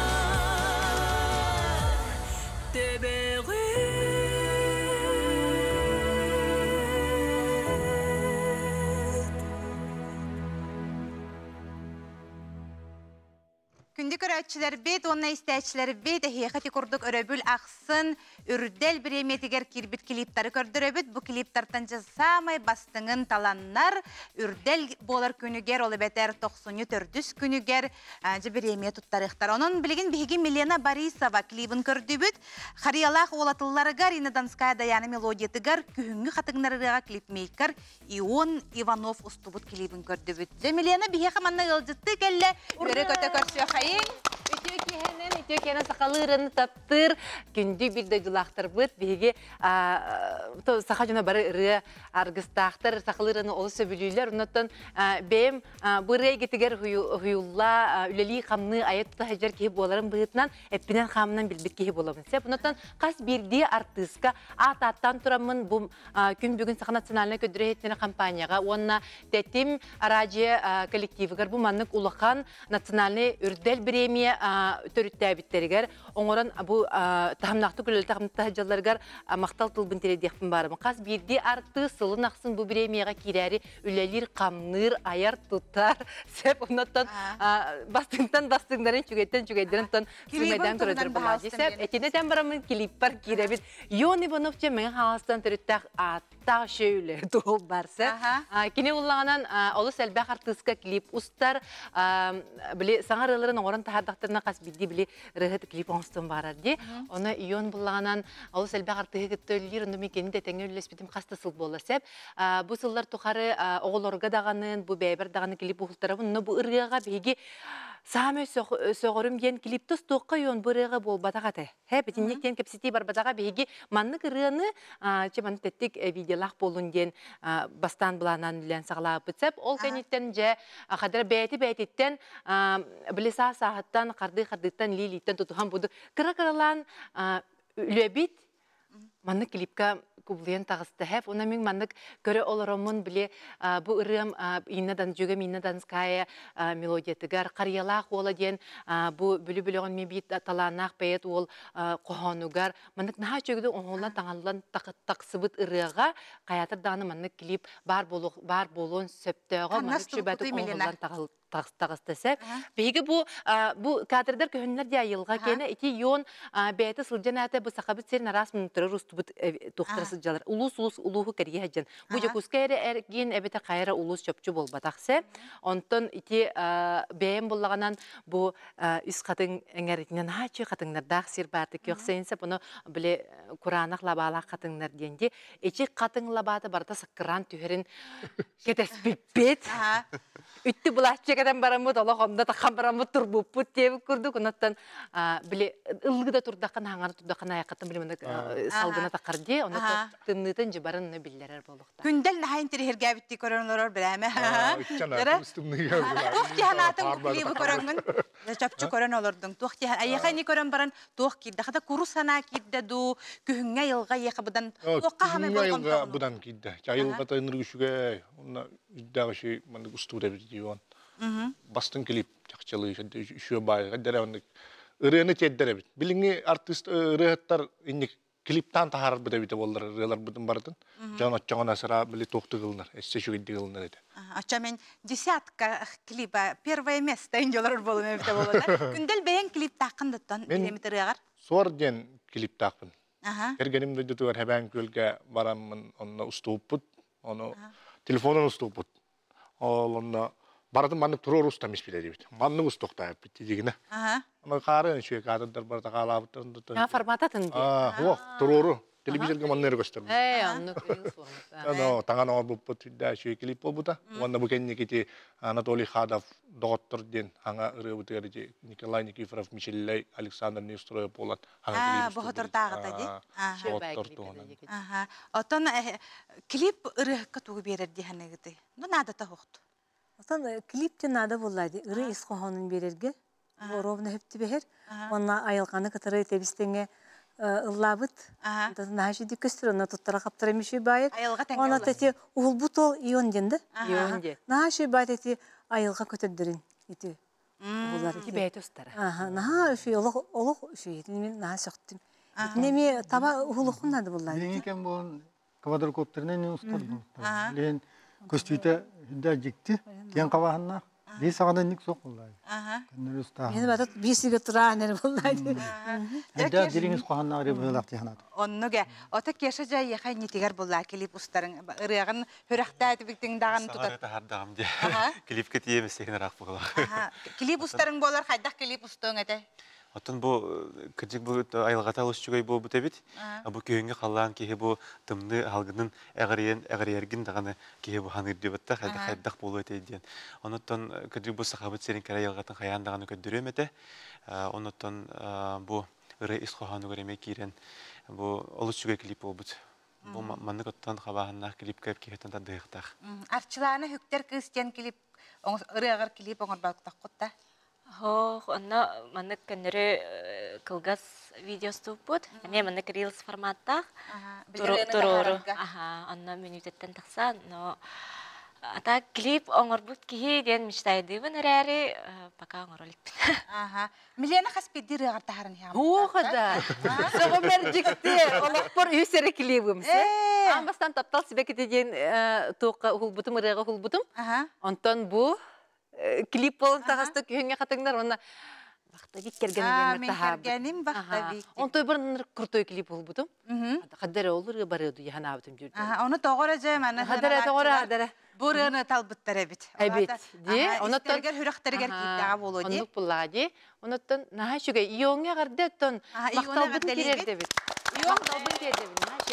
төбөҕүт. Күндү көрөөччүлэрбит уонна истээччилэрбит эһиэхэ ити курдук өрөбүл ахсын Үрдэл бириэмийэтигэр киирбит клиптары көрдөрөбүт. Бу клиптартан дьэ саамай бастыҥын таланнар Үрдэл буолар күнүгэр, ол эбэтэр тохсунньу төрдүс күнүгэр дьэ бириэмийэ туттарыахтара. Онон билигин биһиги Милена Борисова клибын көрдүбүт. Харыйалаах уолатылларыгар Инна Донская Даяна мелодиятыгар күһүҥҥү хатыҥнар ырыаҕа клипмейкер Ион Иванов устубут клибин көрдүбүт. Дьэ, Милена биһиэхэ манна ыалдьыттыы кэллэ. Үөрэ-көтө көрсүөхайыҥ. Үтүө киэһэнэн, үтүө киэһэнэн сахалыы ырыаны таптыыр күндү биир дойдулаахтарбыт. Биһиги саха дьоно бары ырыа аргыстаахтар, сахалыы ырыаны олус сөбүлүүллэр. Оннуттан бэйэм бу ырыа эйгэтигэр уһуйулла, үлэлии-хамныы, айа тута сылдьар киһи буоларым быһыытынан эппинэн-хаамынан билбит киһи буолабын. Сөп. Оннуттан хас биирдии артыыска аат-ааттаан тураммын бу күн бүгүн Саха национальнай көрдөрөр иһитиннэрэр компанияҕа уонна Тэтим араадьыйа коллективыгар бу маннык улахан национальнай үрдэл бириэмийэ төрүттээбиттэригэр оҥорон бу таһымнаахтык үлэлэтэ сылдьалларыгар махтал тылбын тириэрдиэхпин баарым. Хас биирдии артыыс сылын ахсын бу бириэмийэҕэ киирээри үлэлиир, хамныыр, айар, тутар, сөп оннуттан бастыҥтан бастыҥнарын, үчүгэйтэн үчүгэйдэрин тон сымайдаан көрөдөр буолааччы. Сөп, этинэтэн бараммын клиппар киирэбит. Ион Иванов дьэ Мэҥэ Хаҥаластан төрүттээх ааттаах шөйлө туол барса. Кини уллаҕынан олус элбэх артыыска клип устар. Били саҥа ырыаларын оҥорон таһаардахтарына хас биирдии били ырыаһыт клип оҥостон барар дии. Ону Ион буллаҕынан олус элбэх артыыһы кытта үллүүр, онно мин кини да тэҥҥэ үллэспитим хас да сыл буолла сөп. Бу сыллар тухары оҕолорго даҕаны, бу бэйэбэр даҕаны клип уһултарабын. Онно бу ырыаҕа биһиги саамай сөҕөрүм диэн клип тус туохха Ион бу ырыаҕа буолбатах этэ. Һэ, итинник диэн кэпсэтии барбатаҕа биһиги маннык ырыаны чэ маннык тэттик видеолаах буоллун диэн бастаан былааннаан үлэлээн саҕалаабыппыт сөп. Ол кэнниттэн дьэ хадара бэйэти бэйэтиттэн били саа сааһыттан хардыы хардыыттан лии-лииттэн тутуһан буду кыра-кыралаан үлэбит маннык клипка кубулуйан таҕыста хэп уна мин маннык көрө олороммун били бу ырыам Инна Дан дьүөгэм Инна Донская мелодиятыгар Харыйалаах уола диэн бу бүлү бөлөҕүн ми биир талааннаах бэйэт уол хоһоонугар маннык наһаа үчүгэйдик оҥоһуллан таҥаллан тахсыбыт ырыаҕа хайаатар даҕаны маннык клип баар буолуох баар буолуон сөптөөҕө маннык үчүгэйдик оҥоһуллан таҕыста сөп. Биһиги бу бу кадрдар көһүннэр дии айылҕа киэнэ ити ион бэйэтэ сылдьан аата бу сахабыт сирин араас муннуктары устубут туохтара сылдьалар. Улуус улуус улууһу кэрийэ сылдьан. Бу Дьокуускай эрэ эргиэн эбэтэр хайа эрэ улуус чопчу буолбатах сэ. Онтон ити бэйэм буллаҕынан бу үс хатыҥ эҥэритинэн наһаа хатыҥнардаах сир бааты күөх сайын сеп ону били кураанах лабаалаах хатыҥнар диэн ди ичи хатыҥ лабаата барыта саккыраан түһэрин кэтэспиппит. Үттү былааччы кэтэн бараммыт, олох онно тахан бараммыт турбуппут диэбит курдук. Онуттан били ыллыы да турдаххына, хаҥара турдаххына айаккаттан били маны салгына тахар дии. Ону тымныытын дьыбарын биллэрэр буолуохтаах. Күндэл наһаа интириһиргээбиттии көрөн олорор билээмэ. Туох диэн аатын клибы көрөҥҥүн чопчу көрөн олордуҥ. Туох диэн айыха ини көрөн баран туох киирдэ? Хата куру санаа киирдэ дуу, күһүҥҥэ айылҕа айыха быдан туохха хамай болҕомтоҕун? Быдан киирдэ. Айылҕата ынырык үчүгэй. Онно үрдээх үчүгэй маннык устуур эбит дии Бастыҥ клип чахчылыы үчүгэй баай дэрэ оннук ырыаны тиэрдэр эбит. Билиҥҥи артыст ырыаһыттар инник клиптаан таһаарарбыт эбитэ буоллар ырыаларбытын барытын. Дьон оччоҕуна сыра били туохтук ылынар, өссө үчүгэйдик ылынар этэ. Оччо мен десятка клипа первое место инжолорор болум эбитэ болуна. Күндэл бэйэҥ клиптааххын даттан Мен биремит ырыаҕар? Суор диэн клиптаахпын. Кэргэним дойдутугар Хэбээн күөлгэ бараммын онно устубуппут. Ону телефонун устубуппут. Ол онно барытын маннык туруору устан испит этибит. Маннык устуохтаабыппыт дигинэ. Аны хаары үчүгэй кадрдар барыта хаалаабыттарын. Формататын дии. Суох, туруору. Телевизорга манна эрэ көстөр. Ээ, оннук Ано таҥан оҥорбуппут үрдэ үчүгэй клип буолбута. Уонна бу кэнники Анатолий Хадов доҕоттор диэн хаҥа ырыабытыгар ити Николай Никифоров Мичиллэй Александр Неустроев буолан хаҥа клип Боһотортааҕыта дии. Доҕоттор туһунан. Оттон клип ырыаһыкка тугу биэрэр дии саныыгытый? Ну, наадата суохту. Оттон клип те наада буолла дии. Ырыа ис хоһоонун биэрэргэ ровно хөптүбэһэр. Уонна айылҕаны кытары тэбистеңе ыллаабыт. Наһаа үчүгэй көстөр, онно туттара хаптара мүшүй баайыт. Айылҕа тэҥҥэ Онно тети уһулбут ол ион диэн да. Ион диэн. Наһаа үчүгэй баайыт эти айылҕа көтөрдөрүн ити уһулар. Ити бэйэтэ устара. Наһаа үчүгэй олох олох үчүгэй. Итини мин наһаа сөхтүм. Итини эмиэ таба уһулухун наада буллаа. Билиҥҥи кэм буолан квадрокоптерынан устар буолуохтара. Билигин көстүүтэ үрдэ дьикти, киэҥ хабааһыннаах. Биир саҕана инник суох буоллаа. Көннөрү устааһын. Мин батат биир сиргэ тураан эрэ буоллаа. Эрдэ дириҥ ис хоһоонноох эрэ быһыылаах дии санаатым. Оннуга. Ото Кеша дьайыха иннитигэр буллаа клип устарың ырыаҕын хүрөхтээти даҕан тутат. Таһардаҕым дии. Клипке тиийэ миссиһин ыраах буолар. Клип устарың буолар хайдах клип устуоҥ этэ? Оттон бу кырдьык бу айылҕата олус үчүгэй буолбут эбит. Бу күһүҥҥү халлаан киһи бу тымныы аһылгынын эҕирийэн эҕирийэргин даҕаны киһи бу ханыыр диэбэттэх хайдах хайдах буолуо этэй диэн. Онуттан кырдьык бу сахабыт сирин кэрэ айылҕатын хайаан даҕаны көрдөрүөм этэ. Онуттан бу ырыа ис хоһоонугар эмиэ киирэн бу олус үчүгэй клип буолбут. Бу маннык оттон хабааһыннаах клипкэ киһиттэн тардыһыахтаах. Арчылаана Хүктэр кыыс диэн клип ырыаҕар клип оҥорботтоххут да? Ох, онно маннык көннөрү кылгас видео устубуппут. Эмиэ маннык рилс форматтаах. Туруору. Аха, онно мүнүүтэттэн тахсан, но ата клип оҥорбут киһи диэн мечтайдыыбын эрээри, пока оҥоро иликпин. Аха. Милена хас биирдии ырыаҕар таһарын иһэҕин. Уоха да. Сөҕүмэр дьикти. Олохпор үс эрэ клибым. Аан бастаан таптал сибэкити диэн туохха уһулбутум, ырыаҕа уһулбутум. Онтон бу клип буолан таҕыста күһүҥҥэ хатыҥнар уонна Бахтабик кэргэним Мин кэргэним Бахтабик. Онтой барын крутой клип булбутум. Хаддара олор барыаду яханаабытым жүрдү. Оны тоҕор эже маны Хаддара тоҕор адара. Бу ырыаны талбыттар эбит. Эбит. Ди. Онуттан хүрөхтэригэр киирдэҕэ буолуо ди. Оннук буллаҕа ди. Онуттан наһаа үчүгэй. Ионҥа эҕэрдэ оттон махталбын тириэрдэбит. Махталбын тиэрдэбин. Наһаа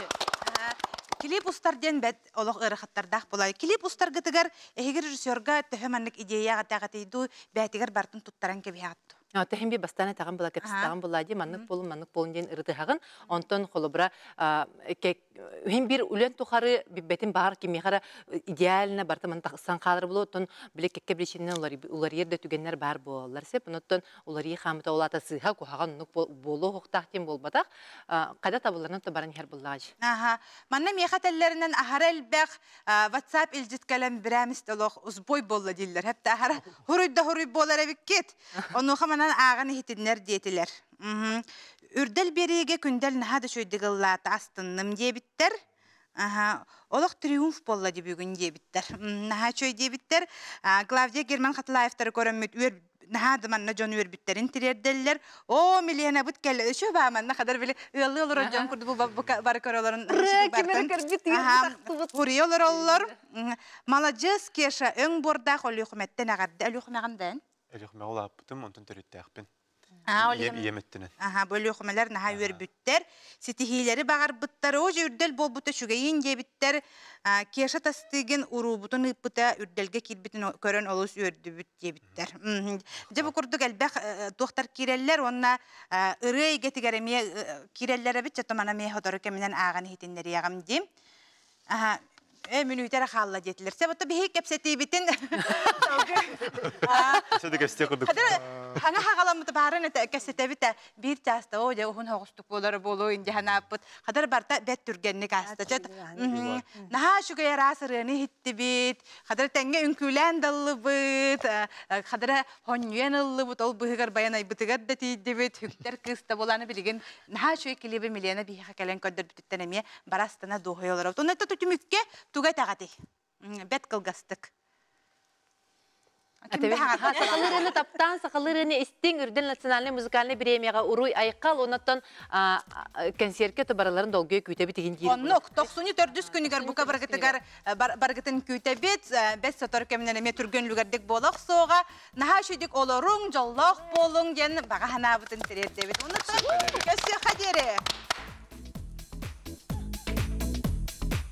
Клип устар диэн бэт олох ыарахаттардаах буолар. Клип устаргытыгар эһиги режиссерга төһө маннык идея аҕатаҕатый дуу, бээтигэр бартын туттаран кэбиһэҕит дуу? Тэһин би бастаан этаҕын була кэпсэтаҕын була ди маннык буолун маннык буолун диэн ырытыһаҕын. Онтон холобура үһүн бир үлэн тухары биббэтин баар кимиэхэ идеально барта ман тахсан хаалар буолуо оттон били кэккэ причиннэн уларыйар да түгэннэр баар буолаллар сеп онуттан уларыйыы хаамыта улаата сыыһа куһаҕан оннук буолуо хуохтаах диэн буолбатах хайда табылларынан то баран иһэр буллаҕа Аха. Манна миэхэ этэллэринэн аһара элбэх WhatsApp илдьит кэлэн бирээмист олох сбой буолла дииллэр. Хэптэ аһара хуруй да хуруй буолар эбиккит. Онуоха манан ааҕан иһитиннэр диэтилэр. Үрдэл биэриигэ күндэл наһаа да үчүгэйдик ыллаата астынным диэбиттэр. Аха, олох триумф буолла дии бүгүн диэбиттэр. Наһаа үчүгэй диэбиттэр. Клавдия Герман Хатылаевтары көрөммүт үөр наһаа да манна дьон үөрбүттэрин тириэрдэллэр. Оо, Миленабыт кэлэ үчү баа манна хадар били ыаллыы олорор дьон курдук бу бары көрөлөрүн Хуруйа олороллор. Маладьыас Кеша өҥ буордаах Өлүөхүмэттэн эҕэрдэ. Өлүөхүмэҕин да эн? Өлүөхүмэҕэ улааппытым, онтон төрүттээхпин. Ийэм өттүнэн. Аха, бу өлүөхүмэлэр наһаа үөрбүттэр, ситиһиилэри баҕарбыттар, оо дьэ үрдэл буолбута үчүгэйин диэбиттэр. Кеша Тастыгин уруубутун ыыппыта үрдэлгэ киирбитин көрөн олус үөрдүбүт диэбиттэр. Дьэ бу курдук элбэх туохтар киирэллэр уонна ырыа эйгэтигэр эмиэ киирэллэр эбит, чэ мана эмиэ сотору кэминэн ааҕан иһитиннэриэҕим дии. Аха, мүнүүтэ эрэ хаалла диэтилэр. Сэ бутта биһи кэпсэтиибитин Сөдө кэпсэтиэх курдук. Хаҥа хаҕаламмыт баарын этэ кэпсэтэбит биир чааста оо дьэ уһун хоҕустук буолара буолуо индиһанааппыт. Хадар барта бэт түргэнник ааста. Наһаа үчүгэй араас ырыаны иһиттибит. Хадар тэҥҥэ үҥкүүлээн даллыбыт. Хадара хонньуйан ыллыбыт. Ол быһыгар баян айбытыгар да тиийдибит. Хүктэр кыыста буоланы билигин наһаа үчүгэй клиби Милена биһиэхэ кэлэн көрдөрбүтүттэн эмиэ барастана дуоһуйа олоробут. Онно түмүккэ туга этэҕэтий? Бэт кылгастык. Сахалыы ырыаны таптаан, сахалыы ырыаны истиҥ, Үрдэл национальнай музыкальнай бириэмийэҕэ уруй айхал, оннуттан кэнсиэркэ барыларын долгуйа күүтэбит игин диир. Оннук, 94-үс күнүгэр бука баргытыгар баргытын күүтэбит, бэс сотор кэминэн эмиэ түргэн үлүгэрдик буолах суоҕа. Наһаа үчүгдүк олоруҥ, дьоллоох буолуҥ диэн баҕа санаабытын тириэрдэбит. Оннуттан көссүөххэ диэри.